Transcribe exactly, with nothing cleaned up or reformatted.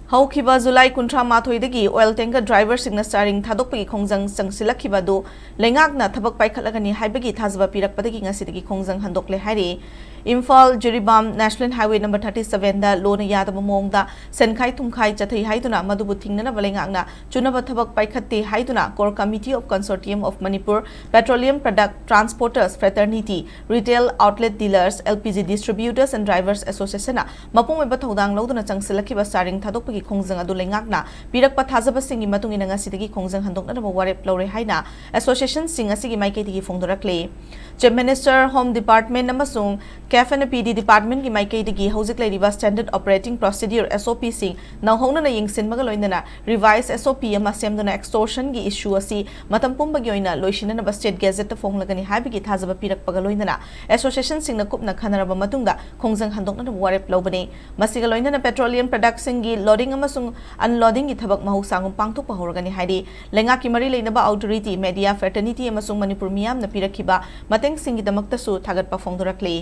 ꯍꯧꯈꯤꯕ ꯖꯨꯂꯥꯏ ꯀꯨꯟꯊ꯭ꯔꯥ ꯃꯥꯊꯣꯏꯗꯒꯤ oil tanker driverꯁꯤꯡꯅ ꯆꯥꯔꯤꯡ ꯊꯥꯗꯣꯛꯄꯒꯤ ꯈꯣꯡꯖꯪ ꯆꯪꯁꯤꯜꯂꯛꯈꯤꯕ ꯑꯗꯨ ꯂꯩꯉꯥꯛꯅ ꯊꯕꯛ ꯄꯥꯏꯈꯠꯂꯒꯅꯤ ꯍꯥꯏꯕꯒꯤ ꯊꯥꯖꯕ ꯄꯤꯔꯛꯄꯗꯒꯤ ꯉꯁꯤꯗꯒꯤ ꯈꯣꯡꯖꯪ ꯍꯟꯗꯣꯛꯂꯦ ꯍꯥꯏꯔꯤ꯫ Imphal Jiribam National Highway number thirty sevenꯗ ꯂꯣꯅ ꯌꯥꯗꯕ ꯃꯑꯣꯡꯗ ꯁꯦꯟꯈꯥꯏ ꯊꯨꯝꯈꯥꯏ ꯆꯠꯊꯩ ꯍꯥꯏꯗꯨꯅ ꯃꯗꯨꯕꯨ ꯊꯤꯡꯅꯅꯕ ꯂꯩꯉꯥꯛꯅ ꯆꯨꯅꯕ ꯊꯕꯛ ꯄꯥꯏꯈꯠꯇꯦ ꯍꯥꯏꯗꯨꯅ Core Committee of Consortium of Manipur Petroleum Product Transporters Fraternity, Retail Outlet Dealers, L P G Distributors and Drivers Associationꯅ ꯃꯄꯨꯡ ꯑꯣꯏꯕ ꯊꯧꯗꯥꯡ ꯂꯧꯗꯨꯅ ꯆꯪꯁꯤꯜꯂꯛꯈꯤꯕ ꯆꯥꯔꯤꯡ ꯊꯥꯗꯣꯛꯄꯒꯤ ꯈꯣꯡꯖꯪ ꯑꯗꯨ ꯂꯩꯉꯥꯛꯅ ꯄꯤꯔꯛꯄ ꯊꯥꯖꯕꯁꯤꯡꯒꯤ ꯃꯇꯨꯡ ꯏꯟꯅ ꯉꯁꯤꯗꯒꯤ ꯈꯣꯡꯖꯪ ꯍꯟꯗꯣꯛꯅꯅꯕ ꯋꯥꯔꯦꯞ ꯂꯧꯔꯦ ꯍꯥꯏꯅ associationꯁꯤꯡ ꯑꯁꯤꯒꯤ ꯃꯥꯏꯀꯩꯗꯒꯤ ꯐꯣꯡꯗꯣꯔꯛꯂꯤ꯫ Chief Minister, Home Department ꯑꯃꯁꯨꯡ CAF and PD Departmentꯀꯤ ꯃꯥꯏꯀꯩꯗꯒꯤ ꯍꯧꯖꯤꯛ ꯂꯩꯔꯤꯕ Standard Operating Procedure, S O Pꯁꯤꯡ ꯅꯧꯍꯧꯅꯅ ꯌꯦꯡꯁꯤꯟꯕꯒ ꯂꯣꯏꯅꯅ revise S O P ꯑꯃ ꯁꯦꯝꯗꯨꯅ extortionꯒꯤ issue ꯑꯁꯤ ꯃꯇꯝ ꯄꯨꯝꯕꯒꯤ ꯑꯣꯏꯅ ꯂꯣꯏꯁꯤꯟꯅꯅꯕ State Gazetteꯇ ꯐꯣꯡꯂꯒꯅꯤ ꯍꯥꯏꯕꯒꯤ ꯊꯥꯖꯕ ꯄꯤꯔꯛꯄꯒ ꯂꯣꯏꯅꯅ associationꯁꯤꯡꯅ ꯀꯨꯞꯅ ꯈꯟꯅꯔꯕ ꯃꯇꯨꯡꯗ ꯈꯣꯡꯖꯪ ꯍꯟꯗꯣꯛꯅꯅꯕ ꯋꯥꯔꯦꯞ ꯂꯧꯕꯅꯤ꯫ ꯃꯁꯤꯒ ꯂꯣꯏꯅꯅ petroleum productꯁꯤꯡꯒꯤ loading ꯑꯃꯁꯨꯡ unloadingꯒꯤ ꯊꯕꯛ ꯃꯍꯧꯁꯥꯒꯨꯝ ꯄꯥꯡꯊꯣꯛꯄ ꯍꯧꯔꯒꯅꯤ ꯍꯥꯏꯔꯤ꯫ ꯂꯩꯉꯥꯛꯀꯤ ꯃꯔꯤ ꯂꯩꯅꯕ authority, media, fraternity ꯑꯃꯁꯨꯡ ꯃꯅꯤꯄꯨꯔ ꯃꯤꯌꯥꯝꯅ ꯄꯤꯔꯛꯈꯤꯕ ꯃꯇꯦꯡꯁꯤꯡꯒꯤꯗꯃꯛꯇꯁꯨ ꯊꯥꯒꯠꯄ ꯐꯣꯡꯗꯣꯔꯛꯂꯤ꯫